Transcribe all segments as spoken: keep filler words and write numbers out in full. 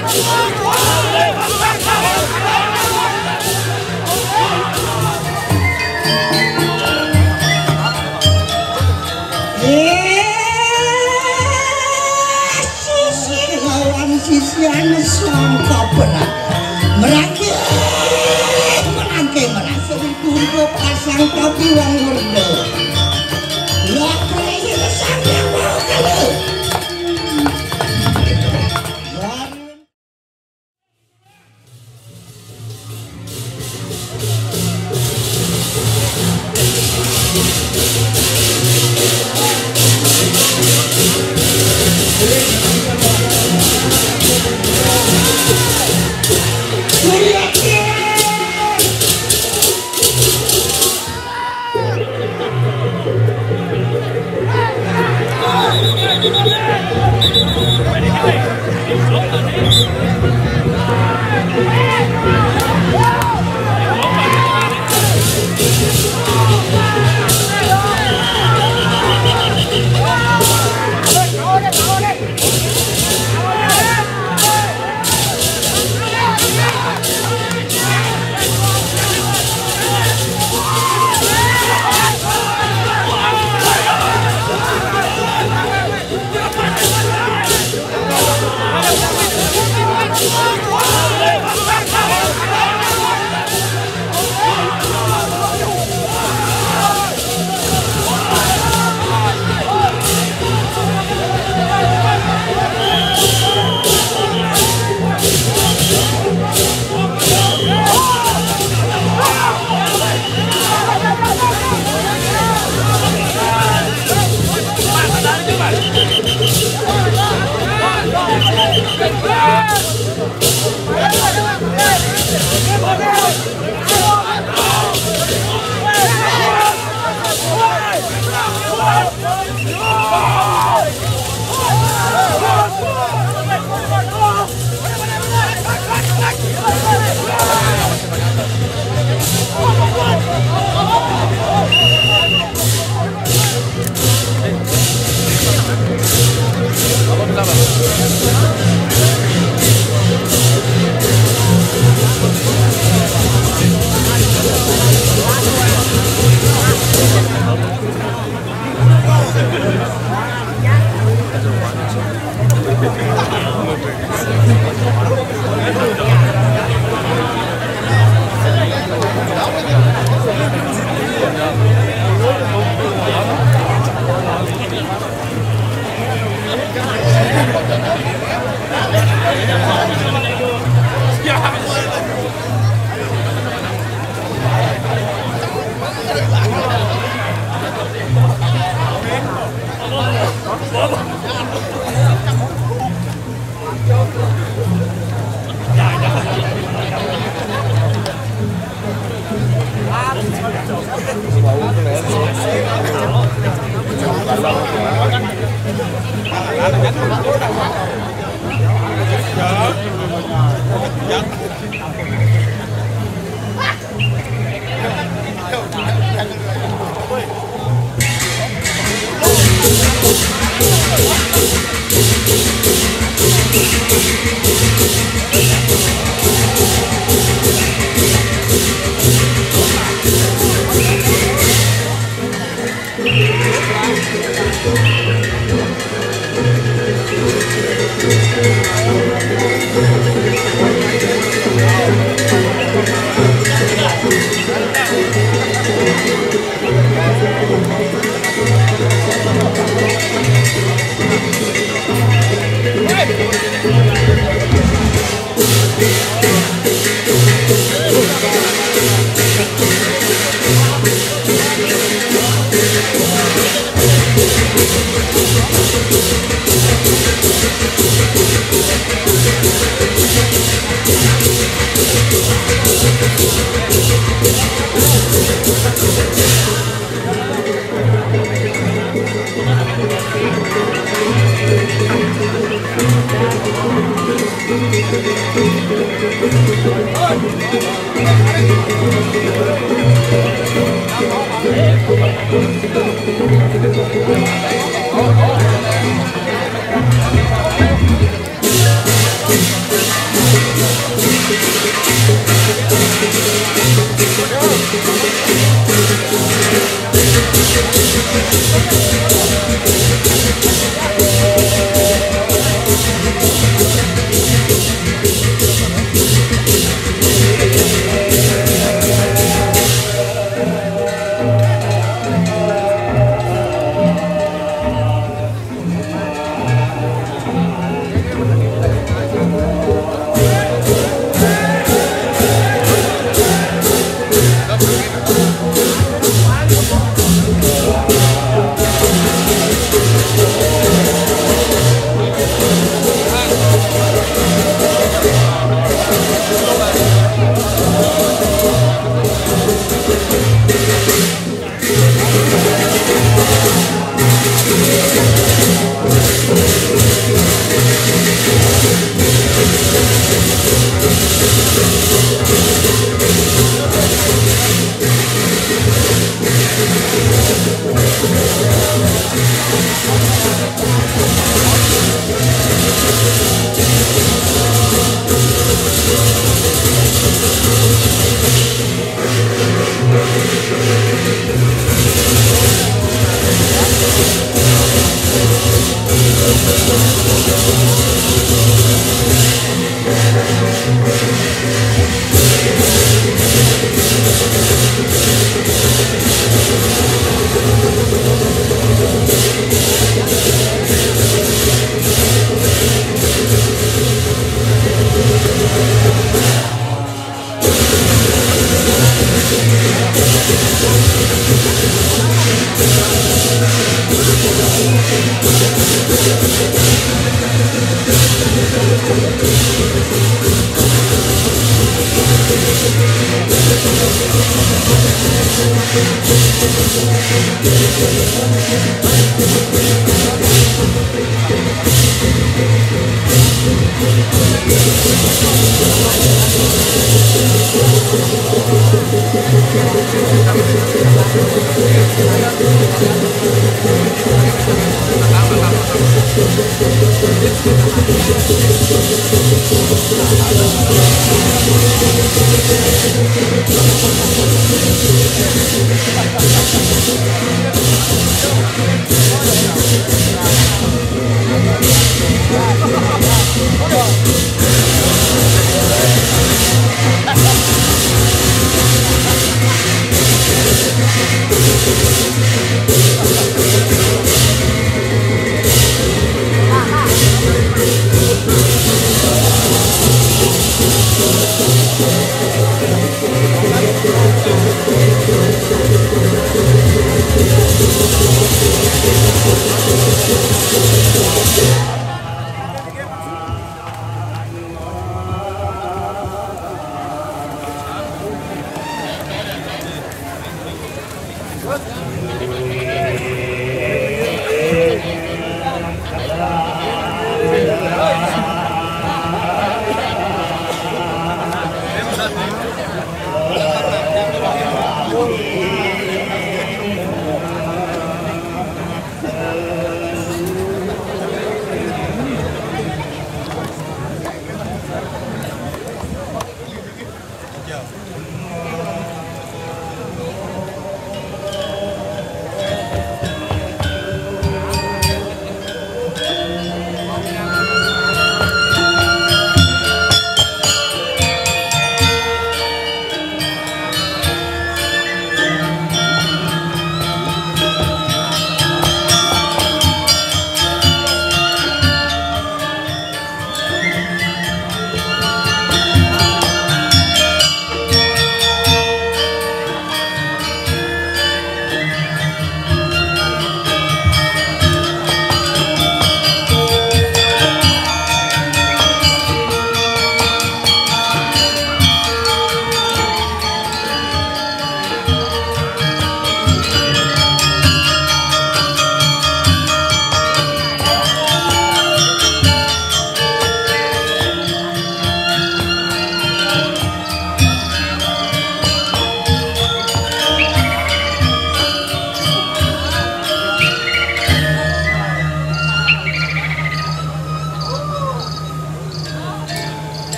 Eh, sisi lawan sisian sangka berat. Merangke, merangke, merangke. Ditunggu pasang topi wong Werda. Lah, kaya sang yang mau kalah.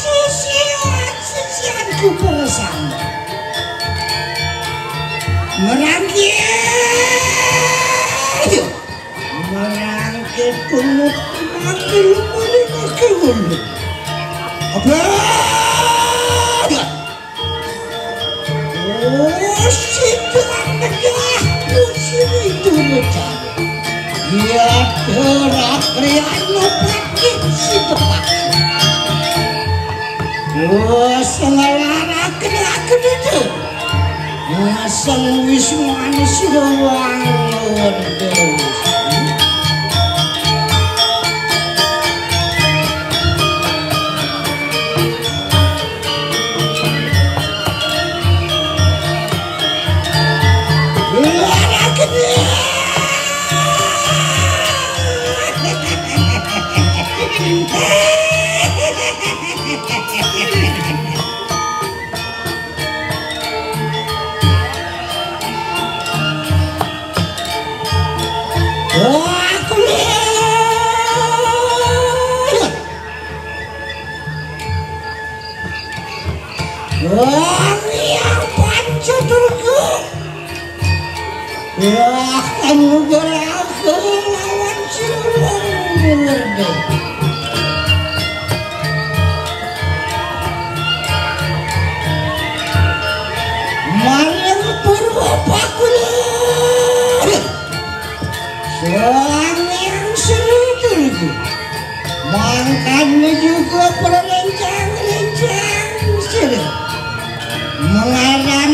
Sisian-sisianku bersama. Merangkir. Merangkir pungut, merangkir lumuri, merangkir lumuri. Apa? Oh, si Tuan Megah, pusiri turut. Ia terak rian lupakit si tepak. Oh, sengalarak kena kena tu. Masang wisnu anu sirawang wedus. Wah, kulit. Wong yang panca Durga. Wah, kamu berhasil lawan si wong bener deh. Maring Purwa Pakulan. Sang Hyang Sri Durga. Mangkane juga para rencang-rencang sira. Mengaran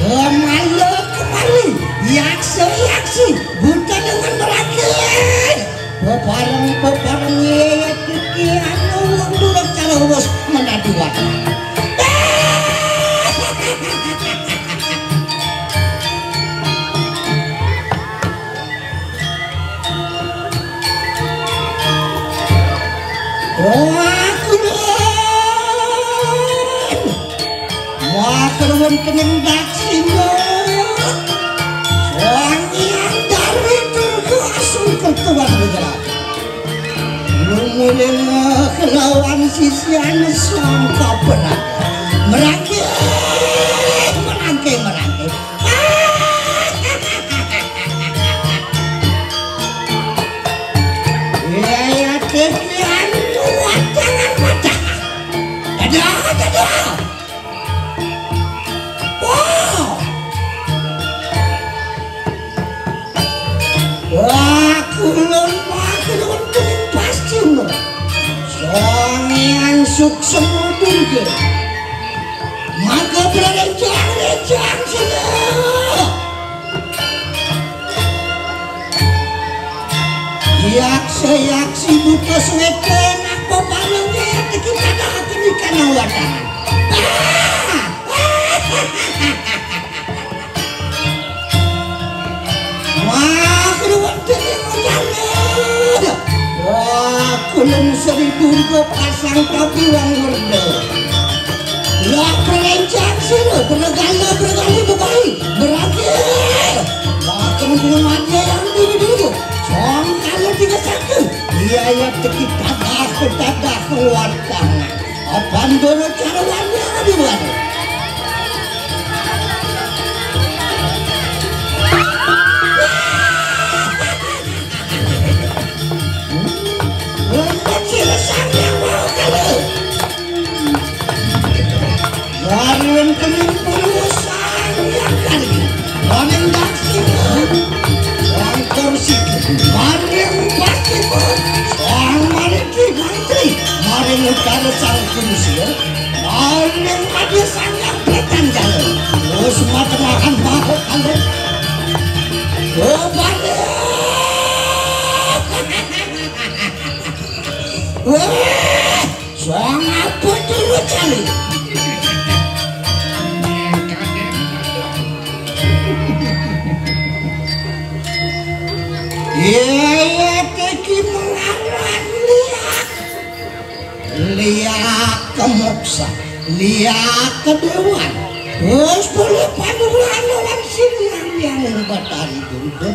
kemala kemari, yaksa-yaksi, buta dengan merangkis. Pepareng-pepareng yeyet kiki anu wong durung cara wes menadi warna. Wah, kulo. Wah, kulo wonten ing daksina. Sang Hyang Darwi Durga asung kertuan wicara. Lumuring kelawan sisian sangka penang. Merangke, merangke, merangke. Iya, iya, titian kuat jangan patah. Dadah, dadah. Wow. Wah, kulon, wah, kulon, kulon, pasti, no. Sang Hyang Suksema Durga. Maka berada jang, jang, jang. Yaksa-yaksi buta swete napa paling iki tadahake ikan awadan. Wah, kula wonten ing ujane. Wah, kula Sri Durga pasang topi wang werda. Lah, berencang sira, beregala, beregali, bebahi, beragih. Wah, kula mati yang dulu-dulu. Song kalau tiga satu. Iya, iya, teki tadah, tadah, keluar tangan. Apa ndoro cara wani, wani, wani? Ada cangkem sih ya. Maling ada sangat bertanggal. Oh, semua temahan bahok kalau. Oh, balik. Wah, sangat betul cali. Iya, iya, teki mengawan liak. Liak ke moksa, liak ke dewan. Terus boleh panuran lawan sini yang yang batari dulu.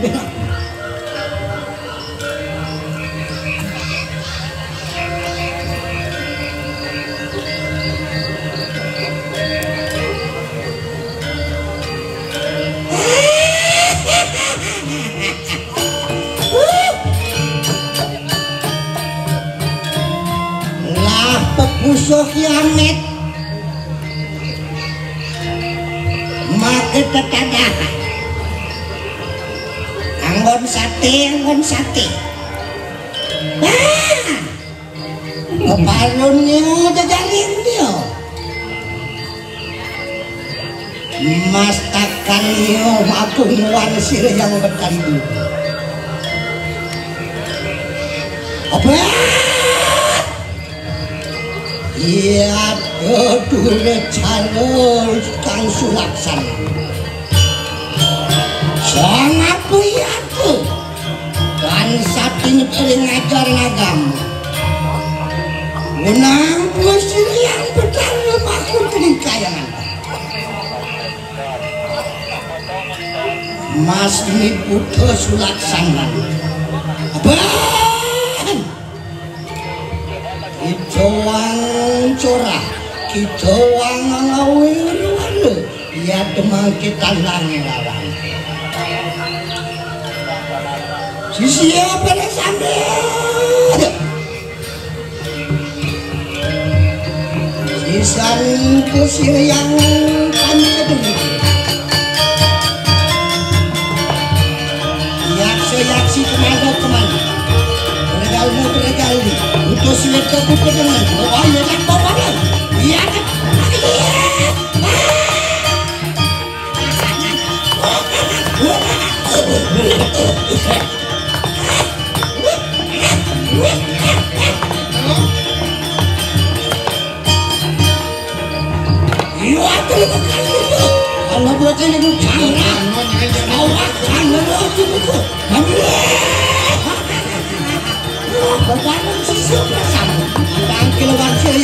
Lah pepuso kiamet. Make tetadahan. Anggon sate, anggon sate. Wah! Kepalun niu jajalin niu. Mastakan niu aku nguan sira yang betandu. Apa? Iya, kedua calon kang sulaksan. Sangat puyatu. Dan saking sering ngajar ngagam. Menang pusir yang betar makhluk lingkayangan. Mas ini putus sulaksanan. Abang! Kicauang corah, kicauang ngawir walu, ya demang kita langit awan. Sisia pada sambil. Sisan kusir yang panceduli. Yaksa yaksi kemana kemana. Regalmu regali. Utus silet ke buku dengan. Oh iya tak apa-apa. Iya tak. Iya, terima kasih. Kalau buat ini tuh canggah. Awak canggah loh, gitu tuh. Amin. Wah, bapak sisir perasaan. Tangkil wangsil